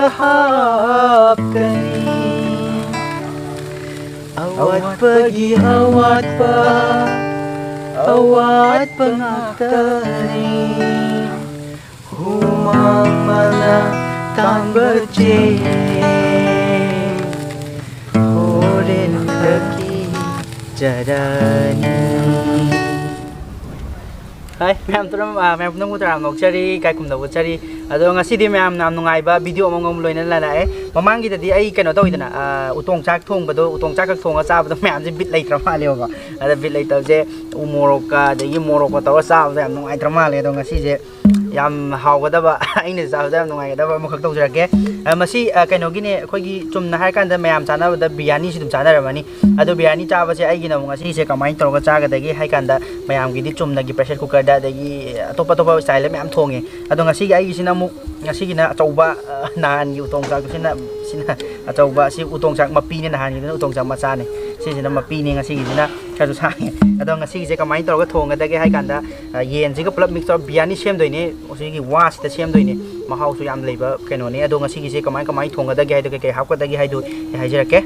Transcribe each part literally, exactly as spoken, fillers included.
ꯍꯥꯞꯀꯅꯤ꯫ ꯑꯋꯥꯠꯄꯒꯤ ꯑꯋꯥꯠꯄ, ꯑꯋꯥꯠꯄ ꯉꯥꯛꯇꯅꯤ꯫ ꯍꯨꯃꯥꯡ ꯃꯅꯥ ꯇꯥꯡꯕ ꯆꯦꯡ, ꯍꯣꯔꯦꯟ ꯈꯛꯀꯤ ꯆꯔꯥꯅꯤ꯫ ꯍꯥꯏ, ꯃꯌꯥꯝ ꯇꯔꯥꯝ-, ꯑ, ꯃꯌꯥꯝ ꯄꯨꯝꯅꯃꯛꯄꯨ ꯇꯔꯥꯝꯅ ꯑꯣꯛꯆꯔꯤ, ꯏꯀꯥꯏ ꯈꯨꯝꯅꯕ ꯎꯠꯆꯔꯤ꯫ ꯑꯗꯣ ꯉꯁꯤꯗꯤ ꯃꯌꯥꯝꯅ ꯌꯥꯝ ꯅꯨꯡꯉꯥꯏꯕ video ꯑꯃꯒ ꯑꯃꯨꯛ ꯂꯣꯏꯅꯅ ꯂꯥꯛꯑꯦ꯫ ꯃꯃꯥꯡꯒꯤꯗꯗꯤ ꯑꯩ ꯀꯩꯅꯣ ꯇꯧꯋꯤꯗꯅ, ꯑ, ꯎꯇꯣꯡ ꯆꯥꯛ ꯊꯣꯡꯕꯗꯣ, ꯎꯇꯣꯡ ꯆꯥꯛ ꯈꯛ ꯊꯣꯡꯉ ꯆꯥꯕꯗꯣ ꯃꯌꯥꯝꯁꯦ ꯕꯤꯠ ꯂꯩꯇ꯭ꯔ ꯃꯥꯜꯂꯦꯕꯀꯣ꯫ ꯑꯗ ꯕꯤꯠ ꯂꯩꯇꯕꯁꯦ ꯎ ꯃꯣꯔꯣꯛꯀ ꯑꯗꯒꯤ ꯃꯣꯔꯣꯛꯀ ꯇꯧꯔ ꯆꯥꯕꯗꯣ ꯌꯥꯝ ꯅꯨꯡꯉꯥꯏꯇ꯭ꯔ ꯃꯥꯜꯂꯦ꯫ ꯑꯗꯣ ꯉꯁꯤꯁꯦ ꯌꯥꯝ ꯍꯥꯎꯒꯗꯕ, ꯑꯩꯅ ꯆꯥꯕꯗ ꯌꯥꯝ ꯅꯨꯡꯉꯥꯏꯒꯗꯕ ꯑꯃꯈꯛ ꯇꯧꯖꯔꯛꯀꯦ꯫ ꯑ, ꯃꯁꯤ, ꯑ, ꯀꯩꯅꯣꯒꯤꯅꯦ, ꯑꯩꯈꯣꯏꯒꯤ ꯆꯨꯝꯅ ꯍꯥꯏꯔꯀꯥꯟꯗ ꯃꯌꯥꯝ ꯆꯥꯅꯕꯗ ꯕꯤꯔꯌꯥꯅꯤꯁꯤ ꯑꯗꯨꯝ ꯆꯥꯅꯔꯝꯃꯅꯤ꯫ ꯑꯗꯣ ꯕꯤꯔꯌꯥꯅꯤ ꯆꯥꯕꯁꯦ ꯑꯩꯒꯤꯅ ꯑꯃꯨꯛ ꯉꯁꯤꯁꯦ ꯀꯃꯥꯏꯅ ꯇꯧꯔꯒ ꯆꯥꯒꯗꯒꯦ ꯍꯥꯏ ꯀꯥꯟꯗ, ꯃꯌꯥꯝꯒꯤꯗꯤ ꯆꯨꯝꯅꯒꯤ pressure cookerꯗ ꯑꯗꯒꯤ ꯑꯇꯣꯞ ꯑꯇꯣꯞꯄ style ꯃꯌꯥꯝ ꯊꯣꯡꯉꯦ꯫ ꯑꯗꯣ ꯉꯁꯤꯒꯤ ꯑꯩꯒꯤꯁꯤꯅ ꯑꯃꯨꯛ, ꯉꯁꯤꯒꯤꯅ ꯑꯆꯧꯕ, ꯑ, ꯅꯍꯥꯟꯒꯤ ꯎꯇꯣꯡ ꯆꯥꯛꯇꯨꯁꯤꯅ, ꯁꯤꯅ ꯑꯆꯧꯕ, ꯁꯤ ꯎꯇꯣꯡ ꯆꯥꯛ ꯃꯄꯤꯅꯦ, ꯅꯍꯥꯟꯒꯤꯗꯨꯅ ꯎꯇꯣꯡ ꯆꯥꯛ ꯃꯆꯥꯅꯦ꯫ ꯁꯤꯁꯤꯅ ꯃꯄꯤꯅꯦ, ꯉꯁꯤꯒꯤꯁꯤꯅ ꯈꯔꯁꯨ ꯁꯥꯡꯉꯦ꯫ ꯑꯗꯣ ꯉꯁꯤꯒꯤꯁꯦ ꯀꯃꯥꯏꯅ ꯇꯧꯔꯒ ꯊꯣꯡꯒꯗꯒꯦ ꯍꯥꯏ ꯀꯥꯟꯗ, ꯑ, ꯌꯦꯟꯁꯤꯒ ꯄꯨꯂꯞ mix ꯇꯧꯔ ꯕꯤꯔꯌꯥꯅꯤ ꯁꯦꯝꯗꯣꯏꯅꯦ꯫ ꯁꯤꯒꯤ ꯋꯥꯁꯤꯗ ꯁꯦꯝꯗꯣꯏꯅꯦ꯫ ꯃꯍꯥꯎꯁꯨ ꯌꯥꯝ ꯂꯩꯕ ꯀꯩꯅꯣꯅꯦ꯫ ꯑꯗꯣ ꯉꯁꯤꯒꯤꯁꯦ ꯀꯃꯥꯏ, ꯀꯃꯥꯏꯅ ꯊꯣꯡꯒꯗꯒꯦ ꯍꯥꯏꯗꯣ, ꯀꯩ ꯀꯩ ꯍꯥꯞꯀꯗꯒꯦ ꯍꯥꯏꯗꯣ ꯑꯩ ꯍꯥꯏꯖꯔꯛꯀꯦ꯫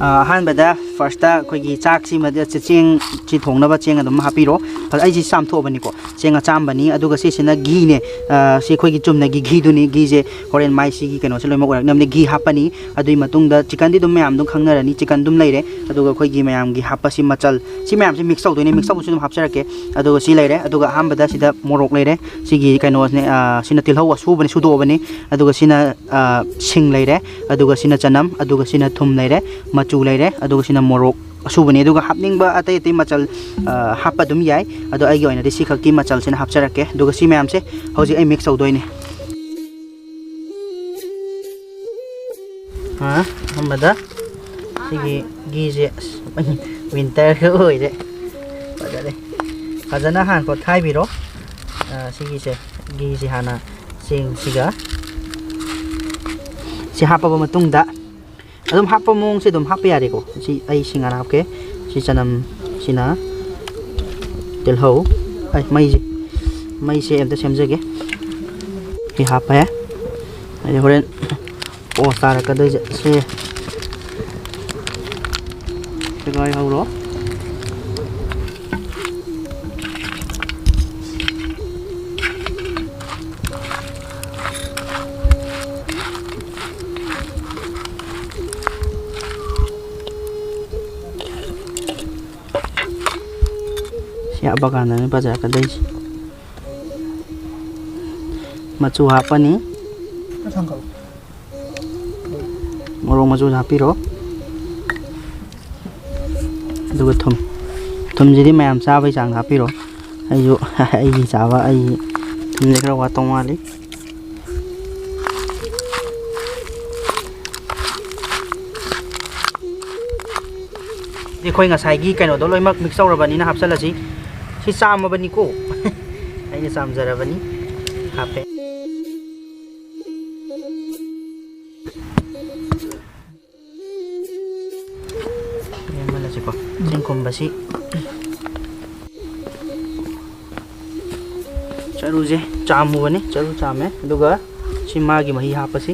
ꯑ, ꯑꯍꯥꯟꯕꯗ firstꯇ ꯑꯩꯈꯣꯏꯒꯤ ꯆꯥꯛꯁꯤꯃꯗꯤ, ꯆꯦꯡꯁꯤ ꯊꯣꯡꯅꯕ ꯆꯦꯡ ꯑꯗꯨꯝ ꯍꯥꯞꯄꯤꯔꯣ꯫ ꯑꯩꯁꯤ ꯆꯥꯝꯊꯣꯛꯑꯕꯅꯤꯀꯣ, ꯆꯦꯡ ꯑꯆꯥꯝꯕꯅꯤ꯫ ꯑꯗꯨꯒ ꯁꯤꯁꯤꯅ ꯘꯤꯅꯦ꯫ ꯑ, ꯁꯤ ꯑꯩꯈꯣꯏꯒꯤ ꯆꯨꯝꯅꯒꯤ ꯘꯤꯗꯨꯅꯤ꯫ ꯘꯤꯁꯦ ꯍꯣꯔꯦꯟ ꯃꯥꯏ ꯁꯤꯒꯤ ꯀꯩꯅꯣꯁꯦ ꯂꯣꯏꯅꯃꯛ ꯑꯣꯏꯔꯛꯅꯕꯅꯤ꯫ ꯘꯤ ꯍꯥꯞꯄꯅꯤ꯫ ꯑꯗꯨꯒꯤ ꯃꯇꯨꯡꯗ chickenꯗꯤ ꯑꯗꯨꯝ ꯃꯌꯥꯝ ꯑꯗꯨꯝ ꯈꯪꯅꯔꯅꯤ꯫ Chicken ꯑꯗꯨꯝ ꯂꯩꯔꯦ꯫ ꯑꯗꯨꯒ ꯑꯩꯈꯣꯏꯒꯤ ꯃꯌꯥꯝꯒꯤ ꯍꯥꯞꯄꯁꯤ ꯃꯆꯜ, ꯁꯤ ꯃꯌꯥꯝꯁꯦ mix ꯇꯧꯗꯣꯏꯅꯦ꯫ Mix ꯇꯧꯕꯁꯨ ꯑꯗꯨꯝ ꯍꯥꯞꯆꯔꯛꯀꯦ꯫ ꯑꯗꯨꯒ ꯁꯤ ꯂꯩꯔꯦ꯫ ꯑꯗꯨꯒ ꯑꯍꯥꯟꯕꯗ ꯁꯤꯗ ꯃꯣꯔꯣꯛ ꯂꯩꯔꯦ꯫ ꯁꯤꯒꯤ ꯀꯩꯅꯣꯁꯤꯅꯦ, ꯑ, ꯁꯤꯅ ꯇꯤꯜꯍꯧ ꯑꯁꯨꯕꯅꯦ, ꯁꯨꯗꯣꯛꯑꯕꯅꯤ꯫ ꯑꯗꯨꯒ ꯁꯤꯅ, ꯑ, ꯁꯤꯡ ꯂꯩꯔꯦ꯫ ꯑꯗꯨꯒ ꯁꯤꯅ ꯆꯅꯝ꯫ ꯑꯗꯨꯒ ꯁꯤꯅ ꯊꯨꯝ ꯂꯩꯔꯦ꯫ ꯃꯆꯨ ꯂꯩꯔꯦ꯫ ꯑꯗꯨꯒ ꯁꯤꯅ ꯃꯣꯔꯣꯛ ꯑꯁꯨꯕꯅꯤ꯫ ꯑꯗꯨꯒ ꯍꯥꯞꯅꯤꯡꯕ ꯑꯇꯩ ꯑꯇꯩ ꯃꯆꯜ, ꯑ, ꯍꯥꯞꯄ ꯑꯗꯨꯝ ꯌꯥꯏ꯫ ꯑꯗꯣ ꯑꯩꯒꯤ ꯑꯣꯏꯅꯗꯤ ꯁꯤ ꯈꯛꯀꯤ ꯃꯆꯜꯁꯤꯅ ꯍꯥꯞꯆꯔꯛꯀꯦ꯫ ꯑꯗꯨꯒ ꯁꯤ ꯃꯌꯥꯝꯁꯦ ꯍꯧꯖꯤꯛ ꯑꯩ mix ꯇꯧꯗꯣꯏꯅꯦ꯫ ꯑ, ꯑꯍꯥꯟꯕꯗ ꯁꯤꯒꯤ ꯘꯤꯁꯦ, ꯑꯁ, winterꯒ ꯑꯣꯏꯔꯦ꯫ ꯐꯖꯔꯦ꯫ ꯐꯖꯅ ꯍꯥꯟꯅ ꯀꯣꯠꯈꯥꯏꯕꯤꯔꯣ꯫ ꯑ, ꯁꯤꯒꯤꯁꯦ, ꯘꯤꯁꯦ ꯍꯥꯟꯅ ꯆꯦꯡꯁꯤꯒ ꯁꯤ ꯍꯥꯞꯄꯕ ꯃꯇꯨꯡꯗ, ꯑꯗꯨꯝ ꯍꯥꯞꯄ ꯃꯑꯣꯡꯁꯦ ꯑꯗꯨꯝ ꯍꯥꯞꯄ ꯌꯥꯔꯦꯀꯣ꯫ ꯁꯤ ꯑꯩ ꯁꯤꯡ ꯍꯥꯟꯅ ꯍꯥꯞꯀꯦ꯫ ꯁꯤ ꯆꯅꯝ, ꯁꯤꯅ ꯇꯤꯜꯍꯧ꯫ ꯑꯩ ꯃꯩꯁꯦ, ꯃꯩꯁꯦ ꯑꯝꯇ ꯁꯦꯝꯖꯒꯦ꯫ ꯁꯤ ꯍꯥꯞꯄꯦ꯫ ꯑꯗꯩ ꯍꯣꯔꯦꯟ ꯑꯣ, ꯆꯥꯔꯛꯀꯗꯣꯏꯁꯦ ꯁꯤ꯫ ꯁꯦꯒꯥꯏ ꯍꯧꯔꯣ꯫ ꯁꯤ ꯍꯥꯞꯄ ꯀꯥꯟꯗꯅꯦ ꯐꯖꯔꯛꯀꯗꯣꯏꯁꯦ꯫ ꯃꯆꯨ ꯍꯥꯞꯄꯅꯤ꯫ ꯃꯣꯔꯣꯛ ꯃꯆꯨ ꯍꯥꯞꯄꯤꯔꯣ꯫ ꯑꯗꯨꯒ ꯊꯨꯝ꯫ ꯊꯨꯝꯁꯤꯗꯤ ꯃꯌꯥꯝ ꯆꯥꯕꯩ ꯆꯥꯡ ꯍꯥꯞꯄꯤꯔꯣ꯫ ꯑꯩꯁꯨ ꯑꯩꯒꯤ ꯆꯥꯕ ꯑꯩ ꯊꯨꯝꯁꯦ ꯈꯔ ꯋꯥꯠꯇꯧ ꯃꯥꯜꯂꯤ꯫ ꯑꯩꯈꯣꯏ ꯉꯁꯥꯏꯒꯤ ꯀꯩꯅꯣꯗꯣ ꯂꯣꯏꯅꯃꯛ ꯃꯤꯛꯁ ꯇꯧꯔꯕꯅꯤꯅ ꯍꯥꯞꯆꯜꯂꯁꯤ꯫ ꯁꯤ ꯆꯥꯝꯃꯕꯅꯤꯀꯣ꯫ ꯑꯩꯅ ꯆꯥꯝꯖꯔꯕꯅꯤ꯫ ꯍꯥꯞꯄꯦ꯫ ꯌꯦꯡꯍꯜꯂꯁꯤꯀꯣ꯫ ꯆꯦꯡ ꯈꯨꯝꯕꯁꯤ꯫ ꯆꯔꯨꯁꯦ ꯆꯥꯝꯃꯨꯕꯅꯤ꯫ ꯆꯔꯨ ꯆꯥꯝꯃꯦ꯫ ꯑꯗꯨꯒ ꯁꯤ ꯃꯥꯒꯤ ꯃꯍꯤ ꯍꯥꯞꯄꯁꯤ꯫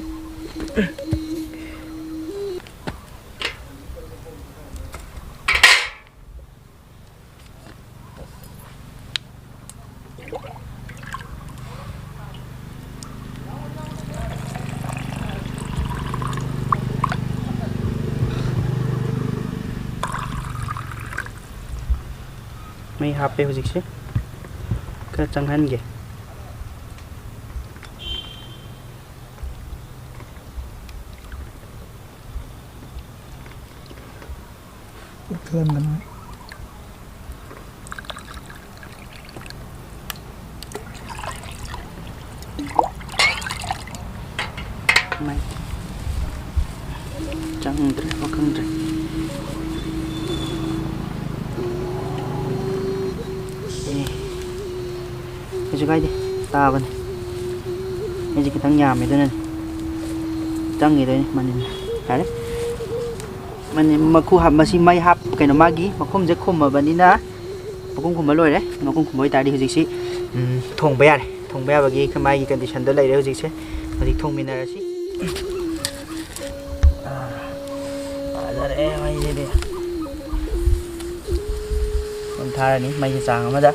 ꯃꯩ ꯍꯥꯞꯄꯦ ꯍꯧꯖꯤꯛꯁꯦ꯫ ꯈꯔ ꯆꯪꯍꯟꯒꯦ꯫ ꯃꯩ ꯆꯪꯗ꯭ꯔꯦ, ꯋꯥꯈꯪꯗ꯭ꯔꯦ꯫ ꯑꯦ, ꯀꯩꯁꯨ ꯀꯥꯏꯗꯦ, ꯇꯥꯕꯅꯦ꯫ ꯑꯩꯁꯦ ꯈꯤꯇꯪ ꯌꯥꯝꯃꯦ, ꯑꯗꯨꯅꯅꯦ꯫ ꯆꯪꯈꯤꯗꯣꯏꯅꯦ ꯃꯅꯤꯟ꯫ ꯌꯥꯔꯦ꯫ ꯃꯅꯤꯟ ꯃꯈꯨ ꯍꯥꯞ-, ꯃꯁꯤ ꯃꯩ ꯍꯥꯞ-, ꯀꯩꯅꯣ, ꯃꯥꯒꯤ ꯃꯈꯨꯝꯁꯦ ꯈꯨꯝꯃꯕꯅꯤꯅ, ꯃꯈꯨꯝ ꯈꯨꯝꯕ ꯂꯣꯏꯔꯦ꯫ ꯃꯈꯨꯝ ꯈꯨꯝꯕ ꯑꯣꯏꯇꯥꯔꯗꯤ ꯍꯧꯖꯤꯛꯁꯤ, ꯎꯝ, ꯊꯣꯡꯕ ꯌꯥꯔꯦ꯫ ꯊꯣꯡꯕ ꯌꯥꯕꯒꯤ ꯃꯥꯒꯤ ꯀꯟꯗꯤꯁꯟꯗ ꯂꯩꯔꯦ ꯍꯧꯖꯤꯛꯁꯦ꯫ ꯍꯧꯖꯤꯛ ꯊꯣꯡꯃꯤꯟꯅꯔꯁꯤ꯫ ꯊꯥꯔꯅꯤ ꯃꯩꯒꯤ ꯆꯥꯡ ꯑꯃꯗ꯫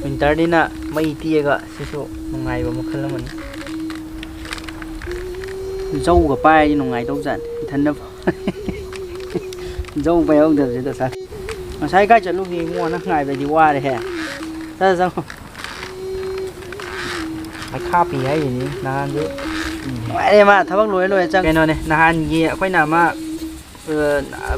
ꯋꯤꯟꯇꯔꯅꯤꯅ ꯃꯩ ꯇꯤꯛꯑꯒ ꯁꯤꯁꯨ ꯅꯨꯡꯉꯥꯏꯕ ꯃꯈꯜ ꯑꯃꯅꯤ꯫ ꯖꯧꯒ ꯄꯥꯏꯔꯗꯤ ꯅꯨꯡꯉꯥꯏꯗꯧꯖꯥꯠꯅꯤ ꯏꯊꯟꯗ꯫ ꯖꯧ ꯄꯥꯏꯍꯧꯗꯕꯁꯦ ꯗꯁꯥ꯫ ꯉꯁꯥꯏ ꯀꯥꯏ ꯆꯠꯂꯨꯒꯦ ꯏꯕꯨꯡꯉꯣ? ꯅꯪ ꯉꯥꯏꯕꯗꯤ ꯋꯥꯔꯦꯍꯦ꯫ ꯆꯠꯂ ꯆꯪꯉꯣ꯫ ꯄꯩꯈꯥ ꯄꯤ ꯍꯥꯏꯔꯤꯅꯤ ꯅꯍꯥꯟꯁꯨ꯫ ꯅꯨꯡꯉꯥꯏꯔꯦ ꯃꯥ ꯊꯕꯛ ꯂꯣꯏꯔ ꯂꯣꯏꯔ ꯆꯪ-, ꯀꯩꯅꯣꯅꯦ, ꯅꯍꯥꯟꯒꯤ ꯑꯩꯈꯣꯏꯅ ꯑꯃ, ꯑ,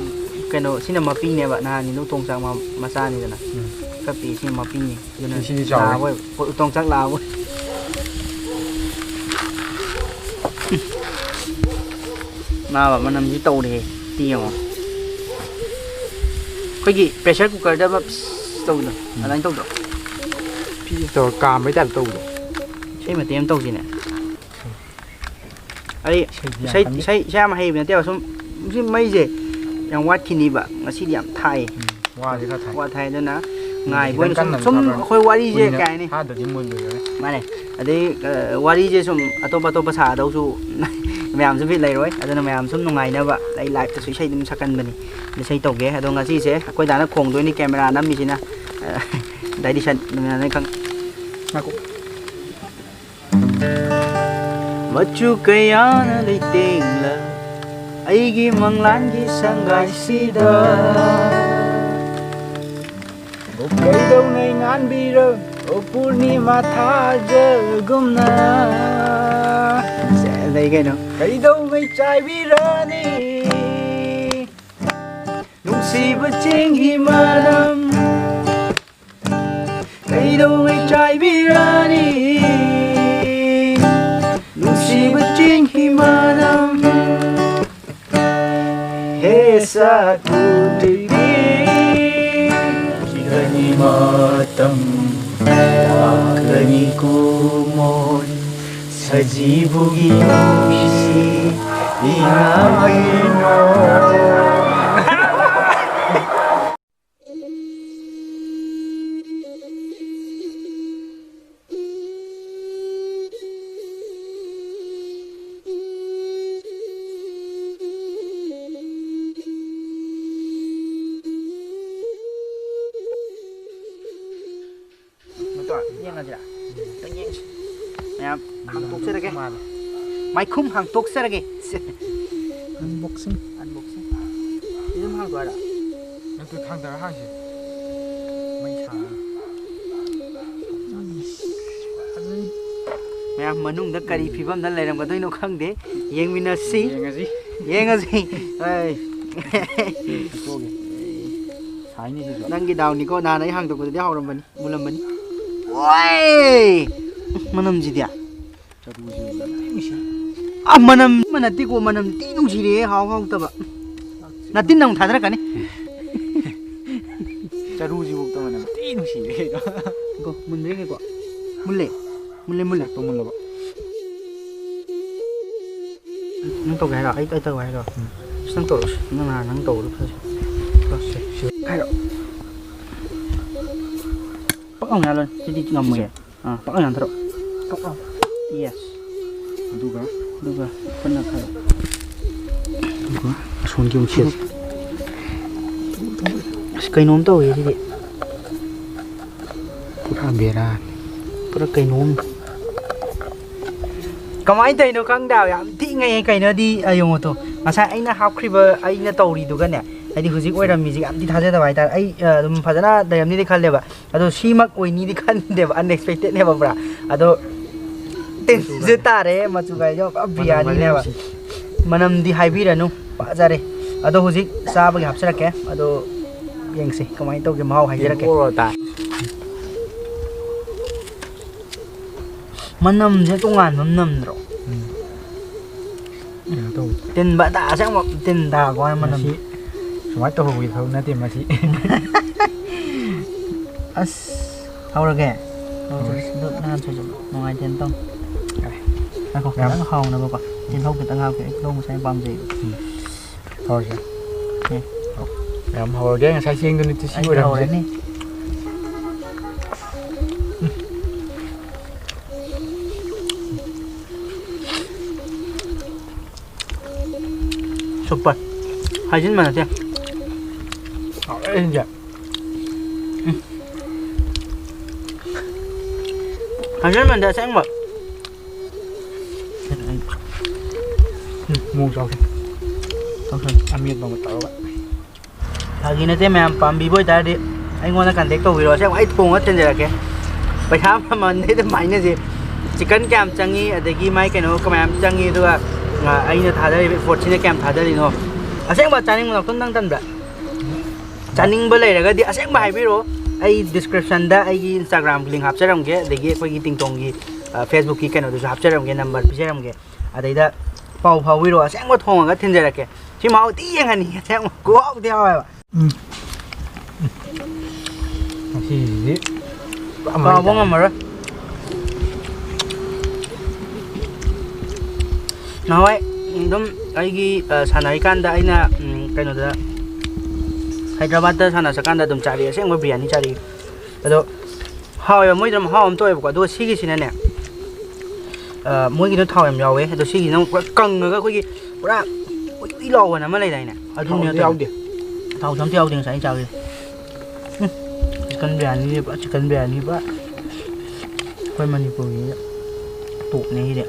ꯀꯩꯅꯣ, ꯁꯤꯅ ꯃꯄꯤꯅꯦꯕ, ꯅꯍꯥꯟꯒꯤ ꯅꯨꯡꯇꯣꯡ ꯆꯥꯛ ꯃ-, ꯃꯆꯥꯅꯤꯗꯅ꯫ ꯎꯝ꯫ ꯀꯞꯄꯤ, ꯁꯤꯅ ꯃꯄꯤꯅꯤ꯫ ꯑꯗꯨꯅ ꯁꯤꯗꯤ ꯆꯥꯎꯔꯦ꯫ ꯂꯥꯕ ꯑꯣꯏ-, ꯎꯇꯣꯡ ꯆꯥꯛ ꯂꯥꯕ ꯑꯣꯏ꯫ ꯅꯥꯕ ꯃꯅꯝꯁꯤ ꯇꯧꯔꯦꯍꯦ꯫ ꯁꯤ ꯌꯦꯡꯉꯣ꯫ ꯑꯩꯈꯣꯏꯒꯤ pressure cookerꯗ ꯑꯃ ꯄꯤꯁ ꯇꯧꯕꯗꯣ, ꯎꯝ꯫ ꯑꯗꯨꯃꯥꯏꯅ ꯇꯧꯗ꯭ꯔꯣ? ꯄꯤꯁ ꯇꯧꯔ ꯀꯥꯝꯕꯩ type ꯇꯧꯕꯗꯣ꯫ ꯏꯁꯩ ꯃꯇꯦꯛ ꯑꯃ ꯇꯧꯁꯤꯅꯦ꯫ ꯑꯩ ꯏꯁꯩꯗꯤ ꯌꯥꯝ ꯏꯁꯩ, ꯀꯟꯅ ꯏꯁꯩ, ꯏꯁꯩ ꯌꯥꯝ ꯍꯩꯕ ꯅꯠꯇꯦꯕ꯫ ꯁꯨꯝ, ꯁꯤ ꯃꯩꯁꯦ ꯌꯥꯝ ꯋꯥꯠꯈꯤꯅꯤꯕ꯫ ꯉꯁꯤꯗꯤ ꯌꯥꯝ ꯊꯥꯏꯌꯦ꯫ ꯎꯝ, ꯋꯥꯗꯤ ꯈꯔ ꯊꯥꯏ꯫ ꯋꯥ ꯊꯥꯏ꯫ ꯑꯗꯨꯅ ꯎꯝ, ꯉꯥꯏꯕ ꯈꯤꯇꯪ ꯑꯣꯏꯅ ꯁꯨꯝ, ꯀꯟꯅ ꯁꯨꯝ ꯊꯥꯕ꯭ꯔꯥ? ꯑꯩꯈꯣꯏ ꯋꯥꯔꯤꯁꯦ ꯀꯨꯏꯅ ꯀꯩ ꯍꯥꯏꯅꯤ? ꯊꯥꯗ꯭ꯔꯗꯤ ꯃꯨꯟꯗꯣꯏꯅꯦ꯫ ꯃꯥꯅꯦ꯫ ꯑꯗꯩ, ꯑ, ꯋꯥꯔꯤꯁꯦ ꯁꯨꯝ ꯑꯇꯣꯞ ꯑꯇꯣꯞꯄ ꯁꯥꯗꯧꯁꯨ ꯃꯌꯥꯝꯁꯨ ꯕꯤꯠ ꯂꯩꯔꯣꯏ꯫ ꯑꯗꯨꯅ ꯃꯌꯥꯝ ꯁꯨꯝ ꯅꯨꯡꯉꯥꯏꯅꯕ ꯑꯩ liveꯇꯁꯨ ꯏꯁꯩ ꯑꯗꯨꯝ ꯁꯛꯀꯟꯕꯅꯤ꯫ ꯏꯁꯩ ꯇꯧꯒꯦ꯫ ꯑꯗꯣ ꯉꯁꯤꯁꯦ ꯑꯩꯈꯣꯏ ꯗꯥꯅ ꯈꯣꯡꯗꯣꯏꯅꯤ camera ꯅꯝꯃꯤꯁꯤꯅ꯫ ꯑ, ꯗꯥꯏꯗꯤꯁꯟ ꯅꯨꯃꯤꯗꯥꯡꯗ ꯈꯪ-, ꯉꯥꯏꯈꯣ꯫ ꯃꯆꯨ ꯀꯌꯥꯅ ꯂꯩꯇꯦꯡꯂ ꯑꯩꯒꯤ ꯃꯪꯂꯥꯟꯒꯤ ꯁꯪꯒꯥꯏꯁꯤꯗ꯫ ꯀꯩꯗꯧꯉꯩ ꯉꯥꯟꯕꯤꯔꯣ, ꯑꯣ ꯄꯨꯔꯅꯤꯃꯥ ꯊꯥꯖꯒꯨꯝꯅ꯫ ꯁꯦ, ꯂꯩ ꯀꯩꯅꯣ꯫ ꯀꯩꯗꯧꯉꯩ ꯆꯥꯏꯕꯤꯔꯅꯤ ꯅꯨꯡꯁꯤꯕ ꯆꯤꯡꯒꯤ ꯃꯅꯝ꯫ ꯀꯩꯗꯧꯉꯩ ꯆꯥꯏꯕꯤꯔꯅꯤ ꯅꯨꯡꯁꯤꯕ ꯆꯤꯡꯒꯤ ꯃꯅꯝ꯫ ꯍꯦ ꯁꯛ ꯎꯗ꯭ꯔꯤꯕꯤ, ꯈꯤꯒꯅꯤ ꯃꯇꯝ ꯂꯥꯛꯀꯅꯤ ꯀꯨꯃꯣꯟ꯫ ꯁꯖꯤꯕꯨꯒꯤ ꯅꯨꯡꯁꯤ ꯏꯉꯥꯒꯤ ꯃꯣꯟ꯫ ꯌꯦꯡꯉꯁꯤꯔꯥ? ꯑꯝꯇꯪ ꯌꯦꯡꯁꯤ꯫ ꯃꯌꯥꯝ ꯍꯥꯡꯇꯣꯛꯆꯔꯒꯦ꯫ ꯃꯥꯜꯂꯦ꯫ ꯃꯥꯏꯈꯨꯝ ꯍꯥꯡꯇꯣꯛꯆꯔꯒꯦ꯫ ꯁꯦ꯫ Unboxing꯫ Unboxing꯫ ꯁꯤ ꯑꯗꯨꯝ ꯍꯥꯡꯗꯣꯛ ꯍꯥꯏꯔꯣ? ꯅꯠꯇꯦ, ꯊꯥꯡꯗꯔ ꯍꯥꯡꯁꯦ꯫ ꯃꯩ ꯁꯥꯔꯒ꯫ ꯃꯌꯥꯝ ꯃꯅꯨꯡꯗ ꯀꯔꯤ ꯐꯤꯕꯝꯗ ꯂꯩꯔꯝꯒꯗꯣꯏꯅꯣ ꯈꯪꯗꯦ꯫ ꯌꯦꯡꯃꯤꯟꯅꯁꯤ꯫ ꯌꯦꯡꯉꯁꯤ꯫ ꯌꯦꯡꯉꯁꯤ꯫ ꯑꯩ꯫ ꯍꯥꯡꯇꯣꯛꯑꯒꯦ꯫ ꯁꯥꯏꯅꯦ ꯁꯤꯁꯨ꯫ ꯅꯪꯒꯤ ꯗꯥꯎꯅꯤꯀꯣ, ꯅꯍꯥꯟ ꯑꯩ ꯍꯥꯡꯗꯣꯛꯄꯗꯗꯤ ꯍꯥꯎꯔꯝꯕꯅꯤ꯫ ꯃꯨꯜꯂꯝꯃꯅꯤ꯫ ꯋꯥꯏ! ꯃꯅꯝꯁꯤꯗꯤ꯫ ꯆꯔꯨꯁꯤ ꯅꯨꯡꯁꯤ꯫ ꯑ, ꯃꯅꯝ ꯑꯃ ꯅꯠꯇꯦꯀꯣ, ꯃꯅꯝ ꯊꯤ ꯅꯨꯡꯁꯤꯔꯦꯍꯦ, ꯍꯥꯎ ꯍꯥꯎꯇꯕ꯫ ꯅꯥꯇꯤꯟ ꯑꯃꯨꯛ ꯊꯥꯗꯔꯛꯀꯅꯤ꯫ ꯆꯔꯨꯁꯤꯐꯥꯎꯗ ꯃꯅꯝ ꯊꯤ ꯅꯨꯡꯁꯤꯔꯦ ꯀꯩꯅꯣ꯫ ꯀꯣ, ꯃꯨꯟꯕ꯭ꯔꯥ ꯌꯦꯡꯒꯦꯀꯣ꯫ ꯃꯨꯜꯂꯦ꯫ ꯃꯨꯜꯂꯦ, ꯃꯨꯜꯂꯦ꯫ ꯆꯥꯛꯇꯣ ꯃꯨꯜꯂꯕ? ꯅꯪ ꯇꯧꯒꯦ ꯍꯥꯏꯔꯣ? ꯑꯩ, ꯑꯩ ꯇꯧꯒꯦ ꯍꯥꯏꯔꯣ? ꯎꯝ꯫ ꯑꯁ, ꯅꯪ ꯇꯧꯔꯣ꯫ ꯅꯪ ꯅꯍꯥꯟ ꯅꯪ ꯇꯧꯕꯗꯣ ꯐꯖꯩ꯫ ꯁꯦ, ꯁꯦ꯫ ꯍꯥꯏꯔꯣ꯫ ꯄꯛ ꯂꯥꯎꯅ ꯌꯥꯜꯂꯣ꯫ ꯁꯤꯗꯤ ꯉꯝꯃꯣꯏꯌꯦ꯫ ꯑꯥ, ꯄꯛ ꯂꯥꯎꯅ ꯌꯥꯟꯊꯔꯣ꯫ ꯄꯛ ꯂꯥꯎ꯫ Yes꯫ ꯑꯗꯨꯒ? ꯑꯗꯨꯒ ꯈꯨꯠꯅ ꯈꯔ꯫ ꯑꯗꯨꯒ ꯑꯁꯣꯝꯒꯤ ꯑꯃꯨꯛ ꯁꯦꯠꯁꯤ꯫ ꯑꯁ, ꯀꯩꯅꯣꯝ ꯇꯧꯋꯦ ꯁꯤꯗꯤ꯫ ꯄꯨꯔꯥ ꯕꯦꯔꯥꯅꯤ꯫ ꯄꯨꯔꯥ ꯀꯩꯅꯣꯝ꯫ ꯀꯃꯥꯏꯅ ꯇꯧꯔꯤꯅꯣ ꯈꯪꯗꯦ ꯍꯥꯏꯕ, ꯌꯥꯝ ꯊꯤ ꯉꯛꯑꯦ꯫ ꯀꯩꯅꯣꯗꯤ, ꯑ, ꯌꯦꯡꯉꯣ ꯇꯨ, ꯉꯁꯥꯏ ꯑꯩꯅ ꯍꯥꯞꯈ꯭ꯔꯤꯕ, ꯑꯩꯅ ꯇꯧꯔꯤꯗꯨꯒꯅꯦ, ꯍꯥꯏꯗꯤ ꯍꯧꯖꯤꯛ ꯑꯣꯏꯔꯝꯃꯤꯁꯦ ꯌꯥꯝ ꯊꯤ ꯊꯥꯖꯗꯕ ꯍꯥꯏꯇꯥꯔꯦ꯫ ꯑꯩ, ꯑ, ꯑꯗꯨꯝ ꯐꯖꯅ ꯂꯩꯔꯝꯅꯤꯗꯤ ꯈꯜꯂꯦꯕ, ꯑꯗꯣ ꯁꯤꯃꯛ ꯑꯣꯏꯅꯤꯗꯤ ꯈꯟꯗꯦꯕ, unexpectedꯅꯦꯕ ꯄꯨꯔꯥ꯫ ꯑꯗꯣ ꯇꯤꯟꯁꯨ ꯇꯥꯔꯦ, ꯃꯆꯨ ꯀꯥꯏꯁꯨ ꯄꯨꯔꯥ ꯕꯤꯔꯌꯥꯅꯤꯅꯦꯕ꯫ ꯃꯅꯝꯗꯤ ꯍꯥꯏꯕꯤꯔꯅꯨ, ꯐꯖꯔꯦ꯫ ꯑꯗꯣ ꯍꯧꯖꯤꯛ ꯆꯥꯕꯒꯤ ꯍꯥꯞꯆꯔꯛꯀꯦ, ꯑꯗꯣ ꯌꯦꯡꯁꯤ ꯀꯃꯥꯏꯅ ꯇꯧꯒꯦ, ꯃꯍꯥꯎ ꯍꯥꯏꯖꯔꯛꯀꯦ꯫ ꯇꯦꯡꯀꯣꯠ ꯇꯥꯏ꯫ ꯃꯅꯝꯁꯦ ꯇꯣꯉꯥꯟꯕ ꯑꯃ ꯅꯝꯗ꯭ꯔꯣ? ꯎꯝ꯫ ꯀꯩꯅꯣ ꯇꯧꯕ꯫ ꯇꯤꯟ ꯕꯗꯥ ꯑꯁꯦꯡꯕ ꯇꯤꯟ ꯇꯥꯔꯛꯄ ꯋꯥꯅꯤ ꯃꯅꯝ꯫ ꯃꯁꯤ ꯁꯨꯃꯥꯏꯅ ꯇꯧꯍꯧꯕꯒꯤ ꯊꯕꯛ ꯅꯠꯇꯦ ꯃꯁꯤ꯫ ꯑꯁ, ꯍꯧꯔꯒꯦ? ꯍꯧꯔꯁꯤ꯫ ꯑꯗꯨ ꯅꯍꯥꯟ ꯁꯣꯏꯖꯜꯂꯣ꯫ ꯅꯨꯡꯉꯥꯏꯇꯦꯅ ꯇꯧ꯫ ꯌꯥꯔꯦ꯫ ꯉꯥꯏꯈꯣ, ꯌꯥꯝ ꯈꯤꯇꯪ ꯍꯥꯎꯅꯕꯀꯣ꯫ ꯇꯤꯜꯍꯧ ꯈꯤꯇꯪ ꯍꯥꯞꯀꯦ꯫ ꯑꯩ ꯇꯤꯜꯍꯧ ꯉꯁꯥꯏ ꯌꯥꯝ ꯄꯥꯝꯖꯩꯕ꯫ ꯎꯝ꯫ ꯍꯧꯔꯁꯦ꯫ ꯎꯝ꯫ ꯌꯥꯝ ꯍꯧꯔꯒꯦ꯫ ꯉꯁꯥꯏ ꯆꯦꯡꯗꯨ ꯅꯠꯇꯦ ꯁꯤ ꯑꯩ ꯑꯣꯏꯔꯝꯃꯤꯁꯦ꯫ ꯍꯧꯔꯅꯤ꯫ Super꯫ ꯍꯥꯏꯖꯤꯟꯕ ꯅꯠꯇꯦ꯫ ꯍꯥꯎꯔꯦ ꯁꯤꯗꯤ꯫ ꯎꯝ꯫ ꯍꯥꯏꯖꯟꯃꯟꯗ ꯑꯁꯦꯡꯕ꯫ ꯃꯣꯡ ꯆꯥꯎꯁꯦ꯫ ꯆꯥꯎꯁꯦ꯫ ꯑꯃꯦꯠꯄ ꯑꯃ ꯇꯧꯔꯒ꯫ ꯐꯥꯒꯤ ꯅꯠꯇꯦ ꯃꯌꯥꯝ, ꯄꯥꯝꯕꯤꯕ ꯑꯣꯏꯇꯥꯔꯗꯤ ꯑꯩꯉꯣꯟꯗ ꯀꯟꯇꯦꯛ ꯇꯧꯕꯤꯔꯣ꯫ ꯑꯁꯦꯡꯕ ꯑꯩ ꯊꯣꯡꯉ ꯊꯤꯟꯖꯔꯛꯀꯦ꯫ ꯄꯩꯁꯥ ꯃꯃꯜꯗꯤ ꯑꯗꯨꯝ ꯍꯥꯏꯅꯁꯦ꯫ ꯆꯤꯛꯀꯟ ꯀꯌꯥꯝ ꯆꯪꯉꯤ, ꯑꯗꯒꯤ ꯃꯥꯏ ꯀꯩꯅꯣ ꯀꯃꯥꯏꯅ ꯆꯪꯉꯤ, ꯑꯗꯨꯒ, ꯑ, ꯑꯩꯅ ꯊꯥꯗꯔꯤꯕ ꯏꯐꯣꯔꯠꯁꯤꯅ ꯀꯌꯥꯝ ꯊꯥꯗꯔꯤꯅꯣ꯫ ꯑꯁꯦꯡꯕ ꯆꯥꯅꯤꯡꯕ ꯉꯥꯛꯇꯪ ꯅꯪ ꯇꯟꯕ꯭ꯔꯥ? ꯆꯥꯅꯤꯡꯕ ꯂꯩꯔꯒꯗꯤ ꯑꯁꯦꯡꯕ ꯍꯥꯏꯕꯤꯔꯛꯑꯣ꯫ ꯑꯩ ꯗꯤꯁꯀ꯭ꯔꯤꯞꯁꯟꯗ ꯑꯩꯒꯤ ꯏꯟꯁꯇꯥꯒ꯭ꯔꯥꯝꯒꯤ ꯂꯤꯡ ꯍꯥꯞꯆꯔꯝꯒꯦ, ꯑꯗꯒꯤ ꯑꯩꯈꯣꯏꯒꯤ ꯇꯤꯡꯇꯣꯡꯒꯤ, ꯑ, ꯐꯦꯁꯕꯨꯛꯀꯤ ꯀꯩꯅꯣꯗꯨꯁꯨ ꯍꯥꯞꯆꯔꯝꯒꯦ, ꯅꯝꯕꯔ ꯄꯤꯖꯔꯝꯒꯦ꯫ ꯑꯗꯩꯗ ꯄꯥꯎ ꯐꯥꯎꯕꯤꯔꯛꯑꯣ, ꯑꯁꯦꯡꯕ ꯊꯣꯡꯉꯒ ꯊꯤꯟꯖꯔꯛꯀꯦ꯫ ꯁꯤ ꯃꯍꯥꯎꯗꯤ ꯌꯦꯡꯍꯟꯅꯤꯡꯉꯦ, ꯑꯁꯦꯡꯕ ꯈꯨꯍꯥꯎꯗꯤ ꯍꯥꯎꯋꯦꯕ꯫ ꯎꯝ꯫ ꯉꯁꯤꯁꯤꯗꯤ ꯄꯨꯔꯥ ꯃꯩ ꯀꯥꯎꯕ ꯇꯥꯔꯦ꯫ ꯉꯝꯃꯔꯣꯏ꯫ ꯅꯍꯥꯟꯋꯥꯏ ꯑꯗꯨꯝ ꯑꯩꯒꯤ, ꯑ, ꯁꯥꯟꯅꯔꯤꯀꯥꯟꯗ ꯑꯩꯅ, ꯎꯝ, ꯀꯩꯅꯣꯗ, ꯍꯥꯏꯗ꯭ꯔꯕꯥꯠꯇ ꯁꯥꯟꯅ ꯆꯠꯀꯥꯟꯗ ꯑꯗꯨꯝ ꯆꯥꯔꯛꯑꯦ, ꯑꯁꯦꯡꯕ ꯕꯤꯔꯌꯥꯅꯤ ꯆꯥꯔꯛꯑꯦ꯫ ꯑꯗꯣ ꯍꯥꯎꯋꯦꯕ, ꯃꯣꯏꯗꯣ ꯃꯍꯥꯎ ꯑꯃ ꯊꯣꯛꯑꯦꯕꯀꯣ꯫ ꯑꯗꯨꯒ ꯁꯤꯒꯤꯁꯤꯅꯅꯦ, ꯑ, ꯃꯣꯏꯒꯤꯗꯣ ꯊꯥꯎ ꯌꯥꯝ ꯌꯥꯎꯋꯦ, ꯑꯗꯣ ꯁꯤꯒꯤꯁꯤꯅ ꯑꯃꯨꯛ ꯄꯨꯔꯥ ꯀꯪꯉꯒ ꯑꯩꯈꯣꯏꯒꯤ ꯄꯨꯔꯥ ꯎꯏ ꯎꯏ ꯂꯥꯎꯕꯅ ꯑꯃ ꯂꯩꯗꯥꯏꯅꯦ? ꯑꯗꯨꯅꯦ ꯊꯥꯎꯗꯤ ꯇꯧꯔꯤꯁꯦ꯫ ꯌꯥꯎꯗꯦ꯫ ꯊꯥꯎꯁꯨ ꯑꯝꯇ ꯌꯥꯎꯗꯦ ꯉꯁꯥꯏ ꯑꯩꯅ ꯆꯥꯕꯗꯣ꯫ ꯎꯝ, ꯆꯤꯛꯀꯟ ꯕꯤꯔꯌꯥꯅꯤꯁꯦ ꯄꯨꯔꯥ ꯆꯤꯛꯀꯟ ꯕꯤꯔꯌꯥꯅꯤ ꯄꯨꯔꯥ꯫ ꯑꯩꯈꯣꯏ ꯃꯅꯤꯄꯨꯔꯒꯤ ꯇꯣꯞꯅꯦ ꯁꯤꯗꯤ꯫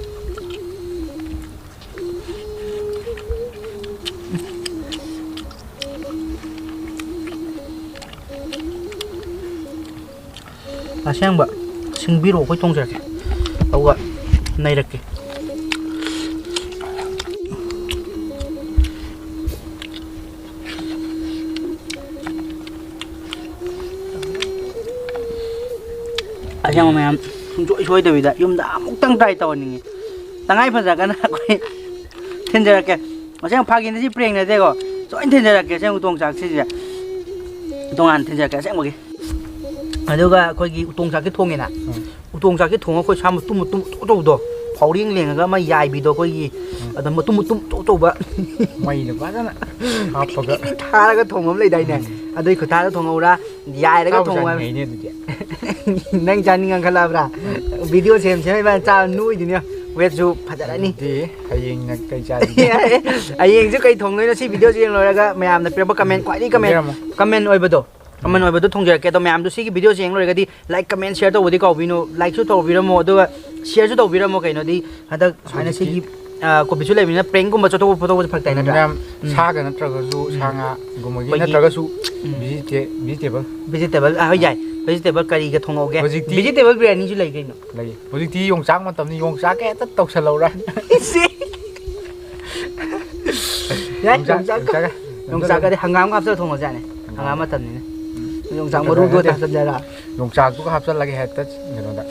ꯑꯁꯦꯡꯕ ꯁꯤꯡꯕꯤꯔꯣ, ꯑꯩꯈꯣꯏ ꯊꯣꯡꯖꯔꯛꯀꯦ꯫ ꯑꯗꯨꯒ ꯅꯩꯔꯛꯀꯦ꯫ ꯑꯁꯦꯡꯕ ꯃꯌꯥꯝ ꯁꯨꯡꯁꯣꯏ ꯁꯣꯏꯗꯕꯤꯗ ꯌꯨꯝꯗ ꯑꯃꯨꯛꯇꯪ ꯇ꯭ꯔꯥꯏ ꯇꯧꯍꯟꯅꯤꯡꯉꯤ꯫ ꯇꯉꯥꯏ ꯐꯗ꯭ꯔꯒꯅ ꯑꯩꯈꯣꯏ ꯊꯤꯟꯖꯔꯛꯀꯦ꯫ ꯑꯁꯦꯡꯕ ꯐꯥꯒꯤ ꯅꯠꯇꯦ, ꯄ꯭ꯔꯦꯡ ꯅꯠꯇꯦꯀꯣ꯫ ꯁꯣꯏꯅ ꯊꯤꯟꯖꯔꯛꯀꯦ ꯑꯁꯦꯡꯕ ꯎꯇꯣꯡ ꯆꯥꯛꯁꯤꯁꯦ꯫ ꯇꯣꯉꯥꯟꯅ ꯊꯤꯟꯖꯔꯛꯀꯦ ꯑꯁꯦꯡꯕꯒꯤ꯫ ꯑꯗꯨꯒ ꯑꯩꯈꯣꯏꯒꯤ ꯎꯇꯣꯡ ꯆꯥꯛꯇꯤ ꯊꯣꯡꯉꯦꯅ꯫ ꯎꯝ꯫ ꯎꯇꯣꯡ ꯆꯥꯛꯇꯤ ꯊꯣꯡꯉꯒ ꯑꯩꯈꯣꯏ ꯁꯥ ꯃꯇꯨꯝ ꯃꯇꯨꯝ ꯑꯆꯧ ꯑꯆꯧꯕꯗꯣ ꯐꯥꯎꯔꯦꯡ ꯂꯦꯡꯉꯒ ꯑꯃ ꯌꯥꯏꯕꯤꯗꯣ ꯑꯩꯈꯣꯏꯒꯤ꯫ ꯎꯝ꯫ ꯑꯗ ꯃꯇꯨꯝ ꯃꯇꯨꯝ ꯑꯆꯧ ꯑꯆꯧꯕ ꯃꯩꯗ ꯐꯖꯅ ꯍꯥꯞꯄꯒ꯫ ꯊꯥꯔꯒ ꯊꯣꯡꯕ ꯑꯃ ꯂꯩꯗꯥꯏꯅꯦ? ꯎꯝ꯫ ꯑꯗꯨꯏ ꯈꯨꯊꯥꯗ ꯊꯣꯡꯍꯧꯔꯥ, ꯌꯥꯏꯔꯒ ꯆꯥꯕꯨ ꯊꯣꯡꯕ ꯍꯥꯏꯕ꯫ ꯆꯥꯅꯤꯡꯉꯛꯏꯅꯦ ꯑꯗꯨꯗꯤ꯫ ꯅꯪ ꯆꯥꯅꯤꯡꯉꯛꯈꯠꯂꯛꯑꯕ꯭ꯔꯥ? ꯚꯤꯗꯤꯑꯣ ꯁꯦꯝ ꯁꯦꯝ ꯏꯕꯥꯅꯤ ꯆꯥꯕ ꯅꯣꯏꯗꯨꯅꯦ꯫ ꯋꯦꯠꯁꯨ ꯐꯖꯔꯅꯤ꯫ ꯑꯗꯨꯗꯤ ꯍꯌꯦꯡꯅ ꯀꯩ ꯆꯥꯁꯤꯒꯦ? ꯍꯌꯦꯡꯁꯨ ꯀꯩ ꯊꯣꯡꯗꯣꯏꯅꯣ ꯁꯤ ꯚꯤꯗꯤꯑꯣꯁꯤ ꯌꯦꯡ ꯂꯣꯏꯔꯒ ꯃꯌꯥꯝꯅ ꯄꯤꯔꯛꯄ ꯀꯃꯦꯟ, ꯈ꯭ꯋꯥꯏꯗꯒꯤ ꯀꯃꯦꯟ, ꯄꯤꯕꯤꯔꯝꯃꯣ꯫ ꯀꯃꯦꯟ ꯑꯣꯏꯕꯗꯣ꯫ ꯀꯃꯟ ꯑꯣꯏꯕꯗꯣ ꯊꯣꯡꯖꯔꯛꯀꯦ꯫ ꯑꯗꯣ ꯃꯌꯥꯝꯗꯣ ꯁꯤꯒꯤ ꯚꯤꯗꯤꯑꯣꯁꯦ ꯌꯦꯡ ꯂꯣꯏꯔꯒꯗꯤ ꯂꯥꯏꯛ, ꯀꯃꯦꯟ, ꯁꯤꯌꯔ ꯇꯧꯕꯗꯤ ꯀꯥꯎꯕꯤꯅꯨ꯫ ꯂꯥꯏꯛꯁꯨ ꯇꯧꯕꯤꯔꯝꯃꯣ, ꯑꯗꯨꯒ ꯁꯤꯌꯔꯁꯨ ꯇꯧꯕꯤꯔꯝꯃꯣ꯫ ꯀꯩꯅꯣꯗꯤ ꯍꯟꯗꯛ ꯁꯨꯃꯥꯏꯅ ꯍꯧꯖꯤꯛꯇꯤ ꯁꯤꯒꯤ, ꯑ, ꯀꯣꯚꯤꯠꯁꯨ ꯂꯩꯕꯅꯤꯅ ꯄ꯭ꯔꯦꯡꯒꯨꯝꯕ ꯆꯠꯊꯣꯛꯄ ꯈꯣꯠꯇꯣꯛꯄꯁꯦ ꯐꯔꯛ ꯇꯥꯏ ꯅꯠꯇ꯭ꯔꯥ? ꯃꯌꯥꯝ ꯎꯝ꯫ ꯁꯥꯒ ꯅꯠꯇ꯭ꯔꯒꯁꯨ, ꯎꯝ꯫ ꯁꯥ ꯉꯥꯒꯨꯝꯕꯒꯤ ꯑꯩꯈꯣꯏꯒꯤ ꯅꯠꯇ꯭ꯔꯒꯁꯨ ꯎꯝ꯫ ꯚꯤꯖꯤꯇꯦ-, ꯚꯤꯖꯤꯇꯦꯕꯜ꯫ ꯚꯤꯖꯤꯇꯦꯕꯜ, ꯑ, ꯍꯣꯏ, ꯌꯥꯏ꯫ ꯚꯤꯖꯤꯇꯦꯕꯜ ꯀꯔꯤꯒ ꯊꯣꯡꯉꯧꯒꯦ? ꯍꯧꯖꯤꯛꯇꯤ ꯚꯤꯖꯤꯇꯦꯕꯜ ꯕꯤꯔꯌꯥꯅꯤꯁꯨ ꯂꯩ ꯀꯩꯅꯣ꯫ ꯂꯩꯌꯦ꯫ ꯍꯧꯖꯤꯛꯇꯤ ꯌꯣꯡꯆꯥꯛ ꯃꯇꯝꯅꯤ, ꯌꯣꯡꯆꯥꯛꯀ ꯍꯦꯛꯇ ꯇꯧꯁꯜꯍꯧꯔꯥ꯫ ꯏꯁꯦ꯫ ꯌꯥꯏ, ꯌꯣꯡꯆꯥꯛ, ꯌꯣꯡꯆꯥꯛꯀ-, ꯌꯣꯡꯆꯥꯛꯀ-, ꯌꯣꯡꯆꯥꯛꯀꯗꯤ ꯍꯪꯒꯥꯝꯒ ꯍꯥꯞꯆꯜꯂ ꯊꯣꯡꯉꯁꯨ ꯌꯥꯅꯤ꯫ ꯍꯪꯒꯥꯝ ꯍꯪꯒꯥꯝ꯫ ꯃꯇꯝꯅꯤꯅ꯫ ꯎꯝ꯫ ꯌꯣꯡꯆꯥꯛ ꯅꯠꯇ꯭ꯔꯒ ꯃꯔꯨꯗꯣ ꯅꯠꯇꯦ꯫ ꯍꯥꯞꯆꯟꯖꯔꯥ? ꯌꯣꯡꯆꯥꯛꯇꯨꯒ ꯍꯥꯞꯆꯜꯂꯒꯦ ꯍꯦꯛꯇ ꯀꯩꯅꯣꯗ,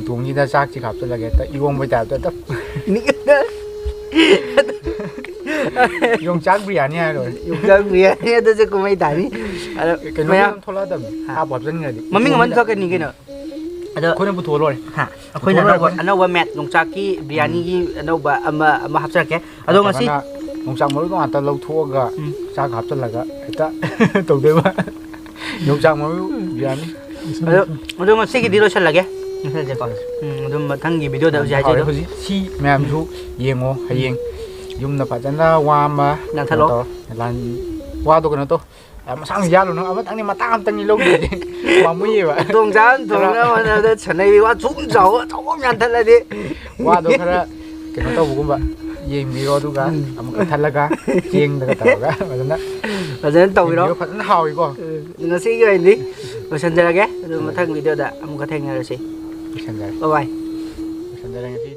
ꯎꯇꯣꯡꯁꯤꯗ ꯆꯥꯛꯁꯤꯒ ꯍꯥꯞꯆꯜꯂꯒꯦ ꯍꯦꯛꯇ ꯏꯔꯣꯝꯕꯩ ꯇꯥꯏꯞꯇ ꯍꯦꯛꯇ꯫ ꯃꯤ-, ꯌꯣꯡꯆꯥꯛ ꯕꯤꯔꯌꯥꯅꯤ ꯍꯥꯏꯔ ꯂꯣꯏꯔꯦ꯫ ꯌꯣꯡꯆꯥꯛ ꯕꯤꯔꯌꯥꯅꯤ ꯑꯗꯨꯁꯨ ꯀꯨꯝꯍꯩ ꯇꯥꯅꯤ꯫ ꯑꯗꯣ ꯀꯩꯅꯣ ꯃꯌꯥꯝ ꯑꯗꯨꯝ ꯊꯣꯛꯂꯛꯑꯗꯕꯅꯤ꯫ ꯍꯥ꯫ ꯍꯥꯞꯄꯨ ꯍꯥꯞꯆꯟꯈ꯭ꯔꯗꯤ꯫ ꯃꯃꯤꯡ ꯑꯃ ꯎꯇꯣꯡꯁꯤꯗ ꯊꯣꯛꯀꯅꯤ ꯀꯩꯅꯣ꯫ ꯑꯗꯣ ꯑꯩꯈꯣꯏꯅ ꯄꯨꯊꯣꯛꯑ ꯂꯣꯏꯔꯦ꯫ ꯍꯥ, ꯑꯩꯈꯣꯏꯅ ꯄꯨꯊꯣꯛꯑ ꯂꯣꯏꯔꯦ ꯑꯅꯧꯕ, ꯑꯩꯈꯣꯏꯅ꯫ ꯑꯅꯧꯕ ꯃꯦꯠ ꯌꯣꯡꯆꯥꯛꯀꯤ ꯕꯤꯔꯌꯥꯅꯤꯒꯤ ꯑꯅꯧꯕ ꯑꯃ, ꯑꯃ ꯍꯥꯞꯆꯔꯛꯀꯦ꯫ ꯑꯗꯣ ꯉꯁꯤ ꯅꯠꯇ꯭ꯔꯒꯅ ꯌꯣꯡꯆꯥꯛ ꯃꯔꯨꯗꯣ ꯉꯥꯛꯇ ꯂꯧꯊꯣꯛꯑꯒ ꯎꯝ꯫ ꯆꯥꯛ ꯍꯥꯞꯆꯜꯂꯒ ꯍꯦꯛꯇ ꯇꯧꯗꯣꯏꯕ꯫ ꯌꯣꯡꯆꯥꯛ ꯃꯔꯨ ꯕꯤꯔꯌꯥꯅꯤ꯫ ꯑꯗꯣ, ꯑꯗꯣ ꯉꯁꯤꯒꯤꯗꯤ ꯂꯣꯏꯁꯜꯂꯒꯦ꯫ ꯂꯣꯏꯁꯜꯂꯁꯦꯀꯣ꯫ ꯎꯝ, ꯑꯗꯨꯝ ꯃꯊꯪꯒꯤ ꯚꯤꯗꯤꯑꯣꯗ ꯎꯝ, ꯍꯧꯖꯤꯛ ꯍꯥꯎꯔꯦ꯫ ꯍꯥꯏꯖꯔꯤꯗꯣ꯫ ꯍꯧꯖꯤꯛ ꯁꯤ ꯃꯌꯥꯝꯁꯨ ꯎꯝ꯫ ꯌꯦꯡꯉꯣ꯫ ꯍꯌꯦꯡ ꯌꯨꯝꯗ ꯐꯖꯅ ꯋꯥ ꯑꯃ ꯀꯩꯅꯣ ꯌꯥꯟꯊꯠꯂꯣ꯫ ꯇꯧꯔꯣ꯫ ꯂꯥꯟ-, ꯋꯥꯗꯣ ꯀꯩꯅꯣ ꯇꯧ꯫ ꯌꯥꯝ ꯃꯁꯥꯡ ꯌꯥꯜꯂꯨꯅꯨ, ꯑꯃꯇꯪꯅꯤ, ꯃꯇꯥ ꯑꯃꯇꯪꯅꯤ ꯂꯧꯗꯣꯏꯁꯦ꯫ ꯄꯥꯝꯃꯨꯏꯌꯦꯕ꯫ ꯎꯇꯣꯡ ꯆꯥꯅ ꯊꯣꯡꯅꯕ ꯈꯔ ꯍꯣꯠꯅꯕꯗ ꯁꯟꯅꯩ ꯋꯥ ꯁꯨꯝ ꯆꯥꯎꯕ ꯑꯆꯧꯕ ꯑꯃ ꯌꯥꯟꯊꯠꯂꯗꯤ꯫ ꯋꯥꯗꯣ ꯈꯔ ꯀꯩꯅꯣ ꯇꯧꯕꯒꯨꯝꯕ ꯌꯦꯡꯕꯤꯔꯣ, ꯑꯗꯨꯒ ꯎꯝ꯫ ꯑꯃꯨꯛ ꯀꯛꯊꯠꯂꯒ ꯆꯦꯡꯗꯒ ꯇꯧꯔꯒ ꯐꯖꯅ ꯐꯖꯅ ꯇꯧꯕꯤꯔꯣ꯫ ꯌꯦꯡꯕꯤꯔꯣ, ꯐꯖꯅ ꯍꯥꯎꯏꯀꯣ꯫ ꯎꯝ, ꯉꯁꯤꯒꯤ ꯑꯣꯏꯅꯗꯤ ꯂꯣꯏꯁꯤꯟꯖꯔꯒꯦ꯫ ꯑꯗꯨ ꯎꯝ꯫ ꯃꯊꯪ ꯚꯤꯗꯤꯑꯣꯗ ꯑꯃꯨꯛꯀ ꯊꯦꯡꯅꯔꯁꯤ꯫ ꯂꯣꯏꯁꯤꯟꯖꯔꯦ꯫ Bye bye꯫ ꯂꯣꯏꯁꯤꯟꯖꯔꯦ ꯉꯁꯤ꯫